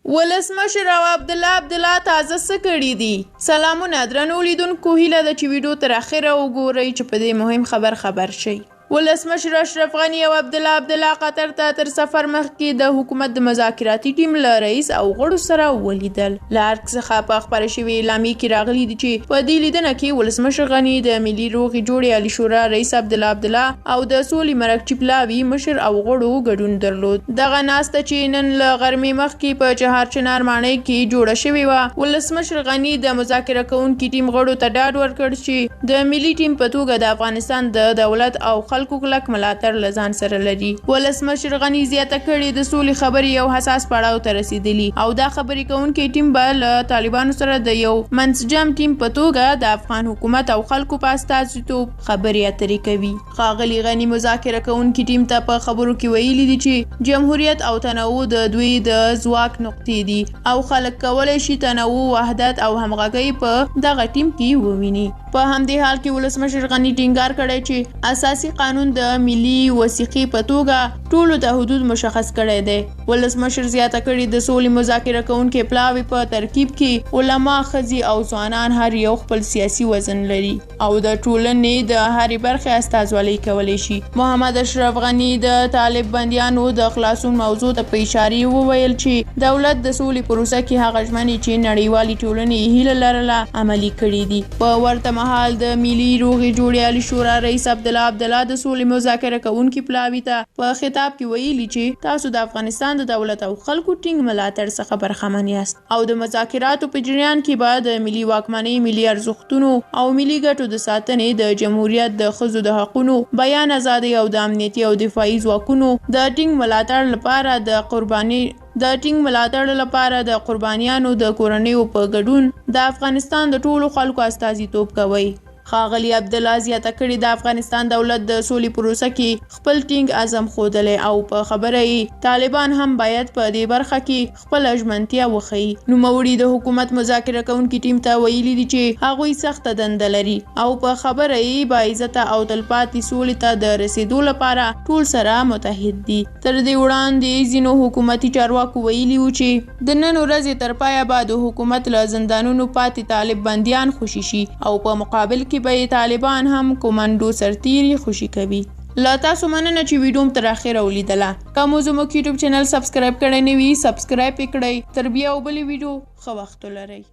ولسمشر او عبدالله عبدالله تازه څه کړي دي؟ سلامونه درنو لیدونکو، هیله ده چې ویډیو تر اخره وګورئ چې په دې مهم خبر خبر شئ. ولسمشر اشرف غني او عبدالله عبدالله قطر ته تر سفر مخکې د حکومت د مذاکراتي ټیم له رئیس او غړو سره ولیدل. له ارګ څخه په خپره شوې اعلامیه کې راغلي دي چې په دې لیدنه کې ولسمشر غني د ملي روغې جوړې عالي شورا رئیس عبدالله عبدالله او د سولې مرکچي پلاوي مشر او غړو ګډون درلود. دغه ناسته چې نن له غرمې مخکې په چهارچنار ماڼۍ کې جوړه شوې وه، ولسمشر غني د مذاکره کوونکي ټیم غړو ته ډاډ ورکړ چې د ملي ټیم په توګه د افغانستان د دولت او خلکو کلک ملاتړ له ځان سره لري. ولسمشر غني زیاته کړې، د سولې خبرې یو حساس پړاو ته رسېدلي او دا خبرې کوونکی ټیم به له طالبانو سره د یو منسجم ټیم په توګه د افغان حکومت او خلکو په استازیتوب خبرې اترې کوي. ښاغلي غني مذاکره کوونکي ټیم ته په خبرو کې ویلي دي چې جمهوریت او تنوع د دوی د ځواک نقطې دي او خلک کولی شي تنوع، وحدت او همغږۍ په دغه ټیم کې وویني. په همدې حال کې ولسمشر غني ټینګار کړی چې اساسي قانون د ملي وثیقې په توګه ټولو ته حدود مشخص کړی دی. ولسمشر زیاته کړې، د سولې مذاکره کوونکي پلاوي په ترکیب کې علما، ښځې او ځوانان هر یو خپل سیاسي وزن لري او د ټولنې د هرې برخې استازولۍ کولی شي. محمد اشرف غني د طالب بندیانو د خلاصون موضوع ته په اشارې وویل چې دولت د سولې پروسه کې هغه ژمنې چې نړیوالې ټولنې یې هیله لرله عملي کړې دي. په ورته مهال د ملي روغې جوړې عالي شورا رئیس عبدالله عبدالله د سولې مذاکره کوونکي پلاوي ته په خطاب کې ویلي چې تاسو د افغانستان د دولت او خلکو ټینګ ملاتړ څخه برخمن یاست او د مذاکراتو په جریان کې به د ملي واکمنۍ، ملي ارزښتونو او ملي ګټو د ساتنې، د جمهوریت، د ښځو د حقونو، بیان ازادۍ او د امنیتي او دفاعي ځواکونو د ټینګ ملاتړ لپاره د قرباني د ټینګ ملاتړ لپاره د قربانیانو د کورنیو په ګډون د افغانستان د ټولو خلکو استازیتوب کوئ. ښاغلي عبدالله زیاته کړې، د افغانستان دولت د سولې پروسه کې خپل ټینګ عزم ښودلی او په خبره یې طالبان هم باید په دې برخه کې خپله ژمنتیا وښيي. نوموړي د حکومت مذاکره کوونکي ټیم ته ویلي دي چې هغوی سخته دنده لري او په خبره یې باعزته او تلپاتې سولې ته د رسېدو لپاره ټول سره متحد دي. تر دې وړاندې ځینو حکومتي چارواکو ویلي وو چې د نن ورځې تر پایه به د حکومت له زندانونو پاتې طالب بندیان خوشي شي او په مقابل کې به یې طالبان هم کومانډو سرتیري خوشي کوي. له تاسو مننه چې ویډیو مو تر اخره ولیدله. که مو زموږ یوټیوب چینل سبسکرایب کړی نه وي، سبسکرایب یې کړئ. تر بیا او بلې ویډیو ښه وخت ولرئ.